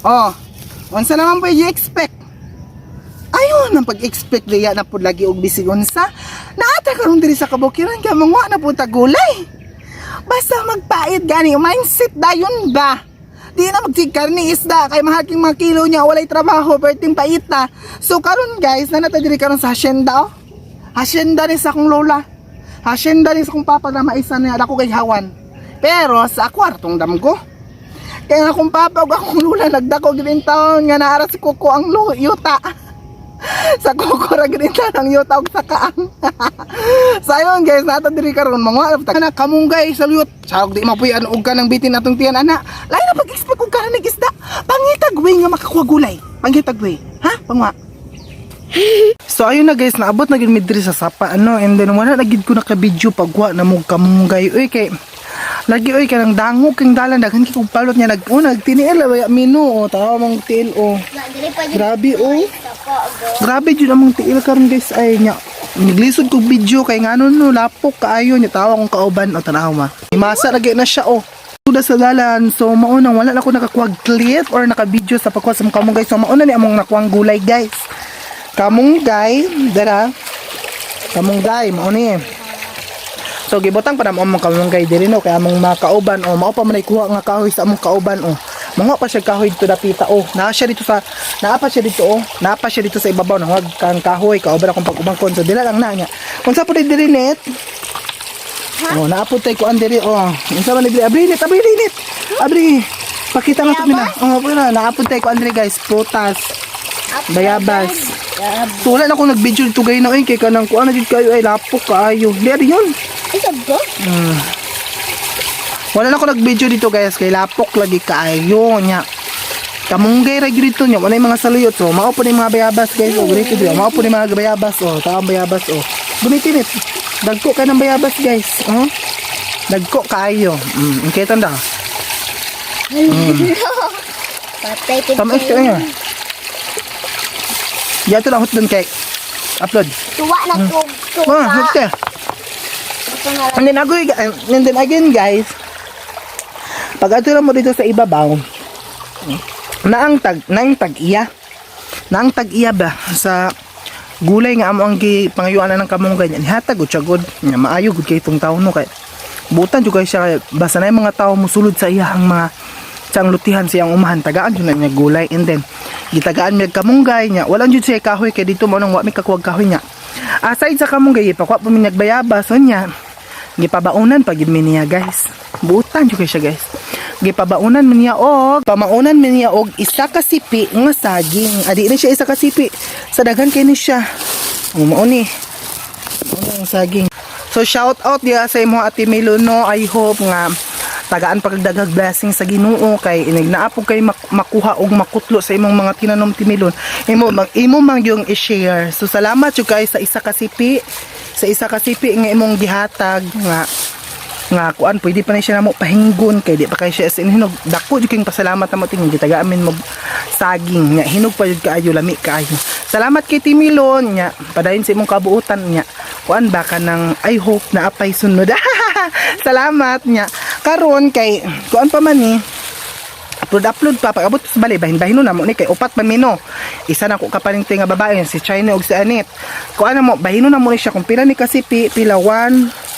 Oh, unsa naman po i-expect? Ayun, ang pag-expect diya na po lagi og bisig unsa. Naata karon diri sa kabukiran kay mangwa na po tagulay. Basta magpait gani mindset dayon ba? Di na magsigkar ni isda kay mahal king mga kilo niya walay trabaho perting paita. So karon guys, nanata diri karon sa hacienda oh. Hacienda ni sa akong lola. Hacienda ni sa akong papa na maisa niya ako kay hawan. Pero sa kwartong damgo. Kaya nga akong papa ug akong lola nagdako gid taon nga naara si Kuko ang yuta. Sa Kuko ra gid ang yuta og sa kaang. So ayun guys, nato diri karon mga na kamunggay sa luyot. Sarog di mapuy-an og kanang bitin atong tiyan ana. Lain na pag-expect og kanang isda. Pangitag way nga makakuha gulay. Pangitag way. Ha? Pangwa. So ayun na guys, naabot na gid mi diri sa sapa and then wala na gid ko naka-video pagwa na mo kamunggay. Uy kay lagi oy kanang dango king dalan daghan kay kog palot niya nagtiniel waya mino tawa mong tiil grabe grabe jud among tiil karon guys ay nya naglisod kog video kay ngano no lapok kaayo nya tawa kong kauban o tanaw ma masa lagi na siya suda sa dalan. So maunang wala na ako nakakuha clip or naka-video sa pagkuha sa kamunggay. So mauna ni among nakuwang gulay guys. Kamunggay dara kamunggay mao ni. So gibutang pa na mo among kamunggay diri no kay among mga kauban mao pa man kuha nga kahoy sa among kauban mga pa siya kahoy dito dapita naa pa siya dito sa ibabaw na wag kang kahoy kauban akong pag-umangkon. So dila lang na nya kung sa pud diri net naapod tay ko andiri unsa man diri abri pakita na to mina pala naapod tay ko andiri guys putas bayabas. So wala na akong nag-video dito gay na kay kanang kuan na jud kayo ay lapok kaayo diri yun. Wala na ako nag-video dito guys kay lapok lagi kaayo nya. Kamunggay ra dito nya wala mga saluyot. So mao po ni mga bayabas guys ganito dito. Mao po ni mga bayabas taang bayabas Gumitinit. Dagko ka ng bayabas guys. Dagko kaayo. Okay tanda. Patay ko. Tamis ka nga. Yato lang hot dun kay upload. Tuwa na ko. Hot ka. And then again guys, pag ato lang mo dito sa ibabaw, naang tag-iya ba sa gulay nga amo ang pangayuanan ng kamunggay niya hatag og syagod nga maayo gud kay itong taon no kay butan jud kay siya basta na mga tawo musulod sa iyang mga sang lutihan siyang umahan tagaan jud na niya gulay and then gitagaan mi kamunggay niya wala jud siya kahoy kay dito mo nang wa mi kakuwag kahoy niya aside sa kamunggay ipakwa pa mi nagbayabas niya gipabaunan pag gid mi niya guys butan jud kay siya guys gipabaunan mi niya og pamaunan mi niya og isa ka sipi nga saging adi na siya isa ka sipi sa daghan kay ni siya mao ni ang saging. So shout out dia sa imo Ate Miluno. I hope nga tagaan pagdagag blessing sa Ginoo kay inignaapog kay makuha og makutlo sa imong mga tinanom timilon imo mang yung i-share. So salamat jud guys sa isa ka sipi nga imong gihatag nga kuan pwede pa ni siya namo pahinggon kay di pa kay siya hinog dako jud king pasalamat namo tingin gitagaan min mo saging nya hinog pa jud kaayo lami kaayo. Salamat kay Timilon nya padayon sa imong kabuutan nya kuan ba ka nang I hope na apay sunod. Salamat nya karon kay kuan pa man ni upload pa pag abot sa balay bahin na mo ni kay upat pa mino isa na ko kapaling nga babae si China og si Anet kuan na mo bahin na mo ni siya kung pila ni kasipi pila 1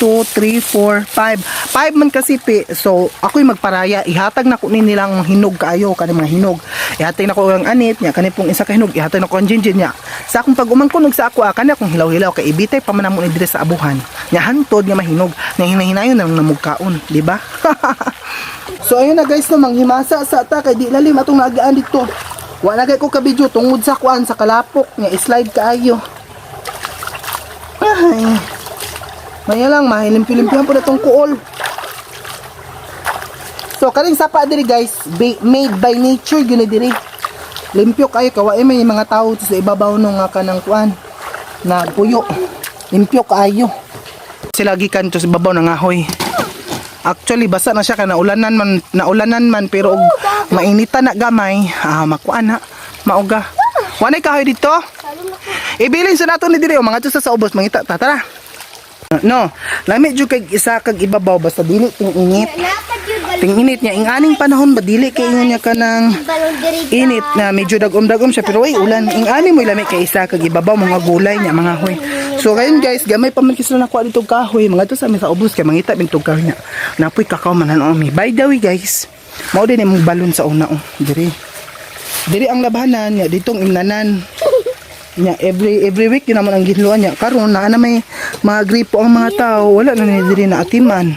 2, 3, 4, 5 man kasipi. So ako'y magparaya ihatag na ko ni nilang hinog kaayo kani mga hinog ihatag na ko ang Anit nya kani pong isa ka hinog ihatag na ko ang Jinjin nya sa akong pag-umangkon sa ako kani akong hilaw-hilaw kay ibitay pa man namo ni dire sa abuhan nya hantod nga mahinog nga hinahinayon nang namugkaon di ba? So ayun na guys no manghimasa sa ta kay di lalim atong naagaan dito wala kay ko ka video tungod sa kuan sa kalapok nya slide kaayo ay maya lang mahilimpi-limpihan po na itong kuol. So kaling sapa diri guys made by nature gini diri limpyo kayo kawae may mga tao sa ibabaw nung kanang kuan na puyo limpyo kayo sila gikan to sa ibabaw ng ahoy. Actually basa na siya ka naulanan man pero og mainitan na gamay makuan na mauga wanay kahoy dito ibilin sa nato ni diri mga to sa ubos mangita tara No, lami jud kay isa kag ibabaw basta dili ting init. Napad yun balon. Ting init niya ing aning panahon ba dili kay ingon niya kanang Balon diri. init na medyo dagom-dagom siya pero ay ulan ing ani mo lami kay isa kag ibabaw mga gulay niya mga hoy. So kayon guys, gamay pa man kisla nakuha dito kahoy mga to sa mi sa ubos kay mangita bintog kahoy niya. Napoy kakao man mi. By the way guys, mao din imong balon sa una diri. Diri ang labanan niya ditong imnanan. Nya every week yun naman ang ginluan niya karon na may mga gripo ang mga tao wala na ni diri na atiman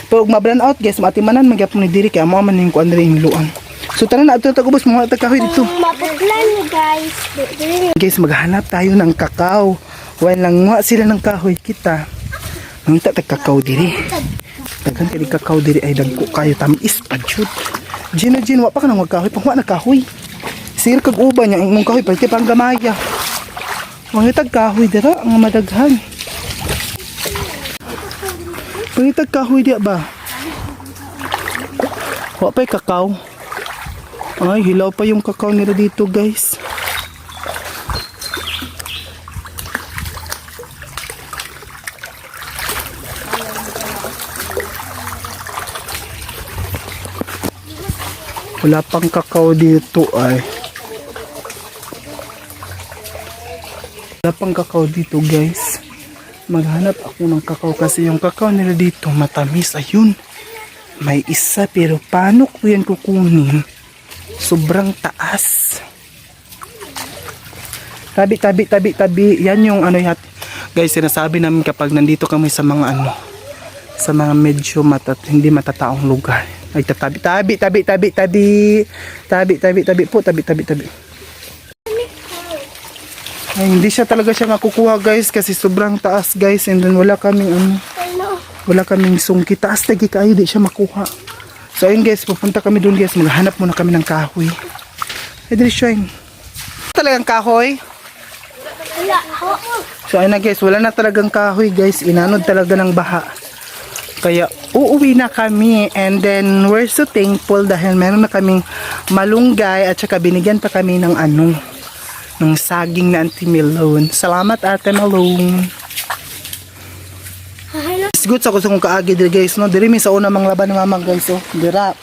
pero ma-burn out guys maatimanan magyapon ni diri kaya mo man ning kuan diri hiluan so tara na ato tagubos mga tagkahoy dito Maputlan ni guys. Diri. guys maghanap tayo ng kakao wala lang nga sila ng kahoy kita nangita tag kakao diri daghan kay kakao diri ay dagko kayo tamis pa jud Gino wa pa ka nang magkahoy pang wa na kahoy sir kag uban nya imong kahoy pati pang gamaya mangitag kahoy dira ang madaghan. Mangitag kahoy di ba? Wa pa'y kakao. Ay, hilaw pa yung kakao nila dito guys. Wala pang kakao dito ay. Wala pang kakao dito guys. Maghanap ako ng kakao kasi yung kakao nila dito matamis. Ayun. May isa pero paano ko yan kukunin? Sobrang taas. Tabi. Yan yung ano yat. Guys, sinasabi namin kapag nandito kami sa mga ano. Sa mga medyo hindi matataong lugar. Ay tabi po. Ay, hindi siya talaga siya makukuha guys kasi sobrang taas guys and then wala kaming sungki taas lagi kayo di siya makuha. So ayun guys, pupunta kami doon guys, maghanap muna kami ng kahoy. Ay dili siya yun. Talagang kahoy? Wala ho. So ayun na guys, wala na talagang kahoy guys, inanod talaga ng baha. Kaya uuwi na kami and then we're so thankful dahil meron na kaming malunggay at saka binigyan pa kami ng ano ng saging na Auntie Melon. Salamat Ate Melon. It's good sa kusang kaagi diri guys no. Diri mi sa una mang laban ni mama guys oh. Dira.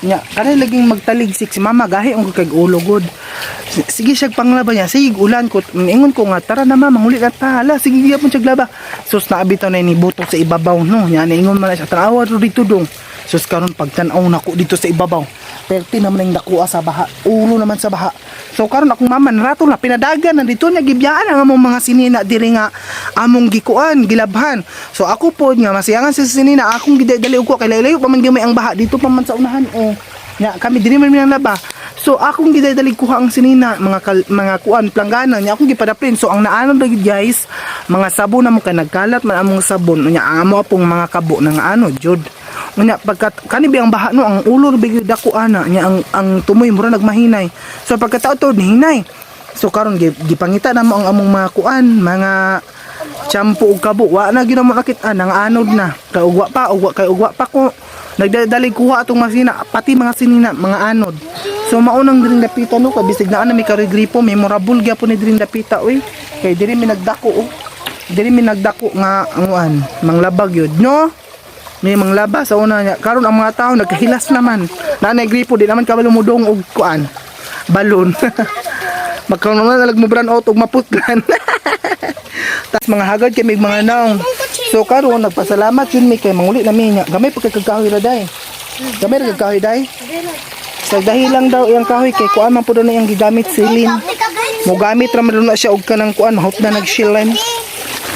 Nya kanay laging magtaligsik si mama gahi ang kag ulo good. Sige siya panglaban niya. Sige ulan ko ingon ko nga tara na mama huli na ta. Hala sige gyapon siya glaba. Sus naabitaw na ni butok sa ibabaw no. Nya ingon man siya tanawa dito dong. Sus karon pagtan-aw nako dito sa ibabaw. Perti naman ang nakuha sa baha. Ulo naman sa baha. So karon akong mama narato na pinadagan nandito niya gibiyaan ang among mga sinina diri nga among gikuan gilabhan. So ako po nga masiyangan sa sinina akong gidali ko kay layo pa man gyud ang baha dito pa man sa unahan oh. Nya kami diri man minang laba. So akong gidali kuha ang sinina mga kuan planggana nya akong gipadaplin. So ang naanon lagi guys mga sabon na mo kay nagkalat man among sabon nya amo pong mga kabo nang ano jud. Nya pagkat kani biyang baha no ang ulo bigid dako ana nya ang tumoy mura nagmahinay. So pagkatao to hinay. So karon gipangita na mo ang among mga kuan, mga shampoo ug kabo. Wa na gyud mo nakit-an ang anod na. Kay ugwa pa ko. Nagdadali kuha atong masina pati mga sinina, mga anod. So maunang diring dapita no kay bisig na mi karigripo memorable gyapon ni diring dapita oy. Kay diri mi nagdako oh. Diri mi nagdako nga anguan, manglabag yun no. May manglaba sa una niya. Karon ang mga tao nagkahilas naman. Nanay gripo di naman kabalo mudong og kuan. Balon. Magkaroon na nalag mo brand out og maputlan. Tas mga hagad kay may mga naong. So karon nagpasalamat yun mi kay manguli na mi nya. Gamay pagkakahoy ra day. Gamay ra kahoy day. Sa dahil lang daw iyang kahoy kay kuan man pud na iyang gigamit silin. Mo gamit ra man na siya og kanang kuan mahot na nagshilin.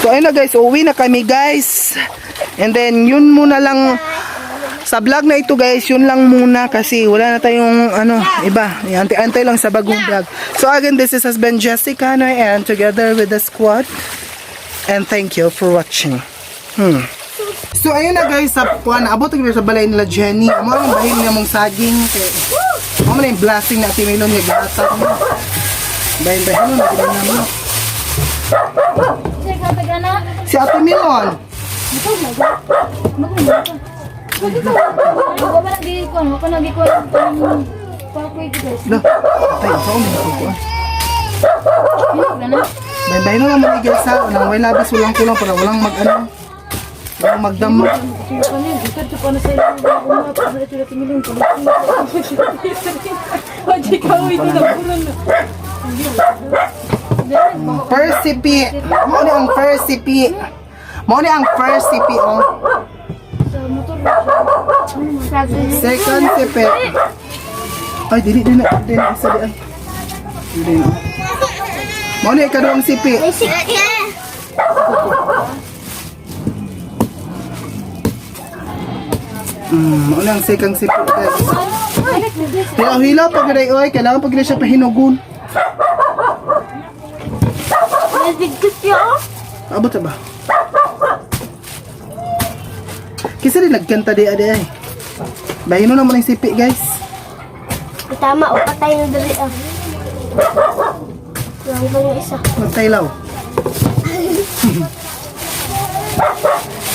So ayun na guys, uwi na kami guys. And then yun muna lang sa vlog na ito guys, yun lang muna kasi wala na tayong ano, iba. Antay-antay lang sa bagong vlog. So again, this is has been Jessica Noy and together with the squad. And thank you for watching. So ayun na guys, sa kuan abot ko sa balay nila Jenny. Amo ang bahin niya mong saging kay amo na yung blasting na timilon niya gata mo. Bahin-bahin mo na ginan mo. Si Ate Milon. Ako ba nagigikon? Ako nagigikon ang pakuwi ko guys. Lah, tayo sa ulo ko. Hinog na na. Bayin na naman guys ha. Walang way labis, walang kulang para walang walang magdamag. Ito pa na sa iyo. Ano ito natin milong Wajay ka ito na puron na. Persipi. Mo ni ang persipi. Mo ni ang persipi oh. Sa motor. Second sipi. Ay, dili na isa di ay. Dili na. Mo ni ikaduhang sipi. May sige. Mo ni ang second sipi guys. Hila pag gray oy, kailangan pag siya pahinugon. May bigkit yun. Abot ba? Kisa rin nagkanta di ade ay. Bahino naman ang sipi guys. Tama, o patay na dali ah. Lang ba yung isa? Magtaylaw.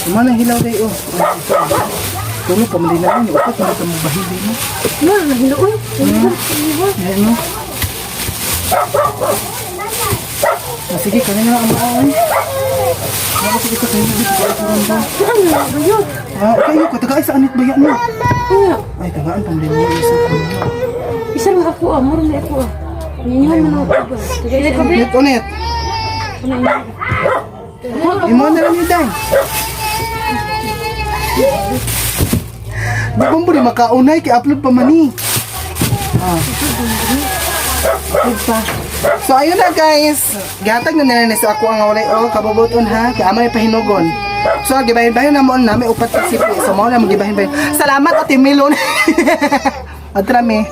Kumana ang hilaw day oh. Tulo pa mali na rin. Upat na ito magbahili mo. Ano na hinuon? Ayan mo. Sige, kanina ang maawan. Sige ka kayo. Dito ka ito randa. Ano na ba yun? Kayo ka. Tagaay sa anit bayan mo. Ay, tagaan pang rin mo. Isa lang ako ah. Muro na ako ah. Ninyahan mo na ako ba? Tagay ka ba? Ulit, ulit. Imo na lang yun dahil. Di ba mo rin makaunay kay upload pa mani. Diba? So ayun na guys. Gatag na nila sa ako ang walay o kabubuton ha. Kaya amay pahinugon. So gibahin-bahin na mo na may upat ka sipi. So mo na magibahin-bahin. Salamat Ate Milon. At rami.